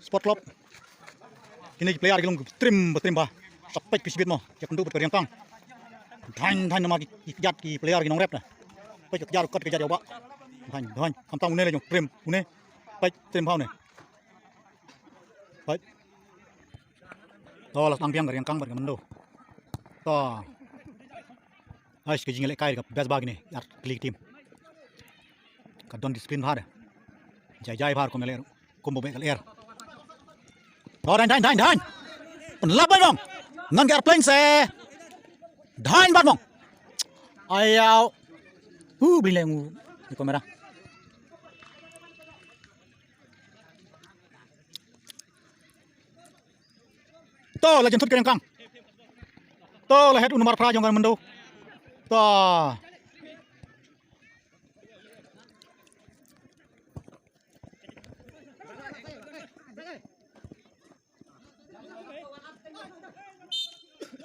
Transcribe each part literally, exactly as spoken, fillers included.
Sport Club. Kine ki player ki long trim ba trim ba. Ka peit ki shibit mo. Ïa kynduh bad ka riang kang. Thaiñ thaiñ namar ki, ki kjat ki player ki nongrep na. Peit ka kjat kot ka kjat ïa u bah. Thaiñ thaiñ. Khamtam une la jong trim une. Peit trim ba une. Peit. To la sdang biang ka riang kang bad ka Mendo. To. Ais ka jingïalehkai ka best ba kine ar tylli ki team. Ka don discipline bha de. Jai jai bha kum ïaleh kum ba beh ka lyer. To daiñ daiñ daiñ daiñ. Pynlap bad mong. Ngan ka ar pleng se. Daiñ bad mong. Ayaw. Hu bri leng u. Ni kamera. To la jynthut ka riang kang. To la het u namar phra jong ka Mendo. To.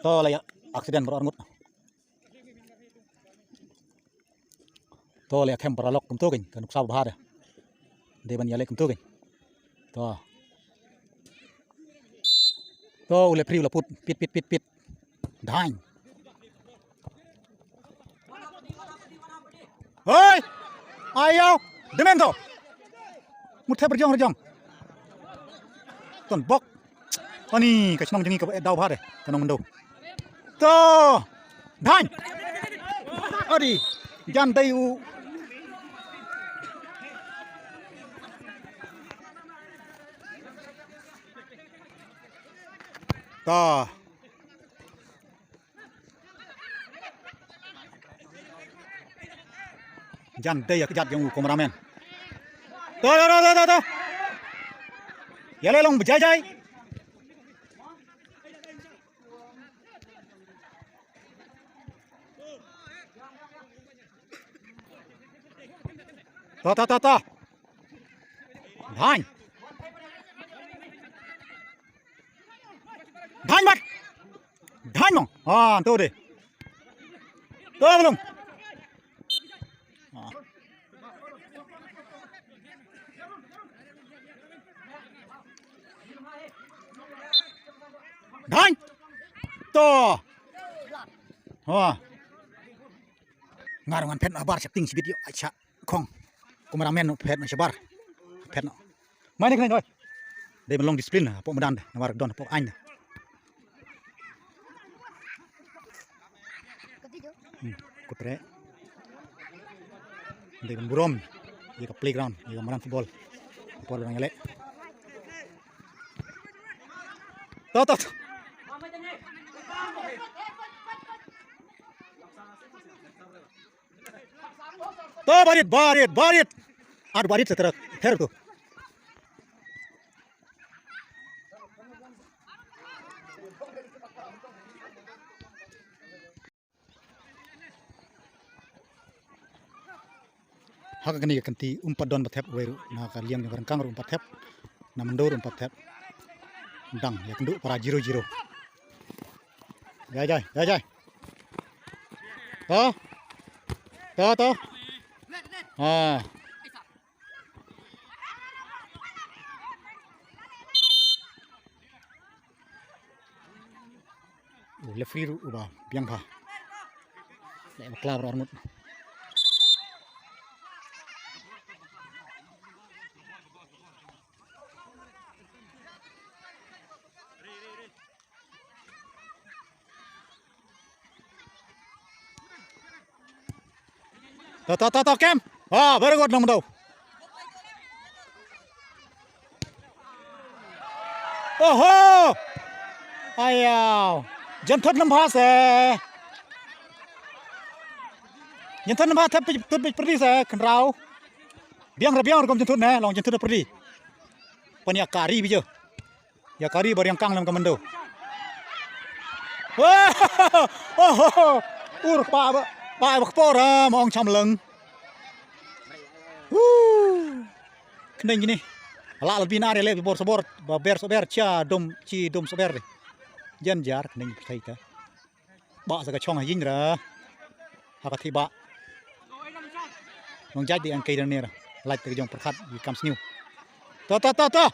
To la ïa accident baroh arngut. To la ïa them paralok kumto kein ka nuksa ba bha de. Dei ban ïaleh kumto kein. To. To u referee u la put pit pit pit pit. Daiñ. Hoi. Ayaw. Demen to. Mut thep rjong rjong. Ton bok. Ani ka shnong jong ngi ka ba eh daw bha de. Ka nong Mendo. To. Daiñ. Adi. Jan dei u. To. Jan dei ïa ka jat jong u kameramen. To to to to to. Ïaleh long ba jai jai. To to to to. Daiñ. Daiñ mat. Daiñ mong. Ah, to de. To belum. Ah. Daiñ. To. Ah. Ngar ngan phet na bar shapting shibit yo. Acha. Khong. Kameramen phet na shabar. Phet na. Mai ne kane oi. Dei ban long discipline hapoh madan de namar don hapoh aiñ de. Hmm, kutre. Dei ban burom ïa ka playground ïa ka madan football. Por ban ïaleh. To to to. To barit barit barit. Ar barit setara ther tu. Ha kane ka kynti um pat don ba thep wei ruh na ka liang jong ka ryngkang ruh um pat thep. Na Mendo ruh um pat thep. Dang ïa kynduh para zero zero. Jai jai jai jai. To. To to. Ha. U referee ruh uba biang bha. Leh bakla baroh arngut. To to to to kem. Ah, very good nong Mendo. Oho. Ayaw. Jynthut lem bha se. Jynthut lem bha thep tut bit pyrdi se khynraw. Biang re biang rukom jynthut ne long jynthut pyrdi. Pania kari bijo. Ïa kari ba riang kang lem ka Mendo. Wah! Oh, oh, oh. Ur ba ba ba ba kpor ah, ma ong cham leng. Huh. Khneng kine. Ala al binar le bor sabor ba ber saber cha dom chi dom saber. Jan jar khneng pyrthei ta. Ba sa ka chong ha ïing ra. Ha ka thi ba. Nong jait di ang kai dang ne ra. Lait te jong pyrkhat di kam sniu. To to to to.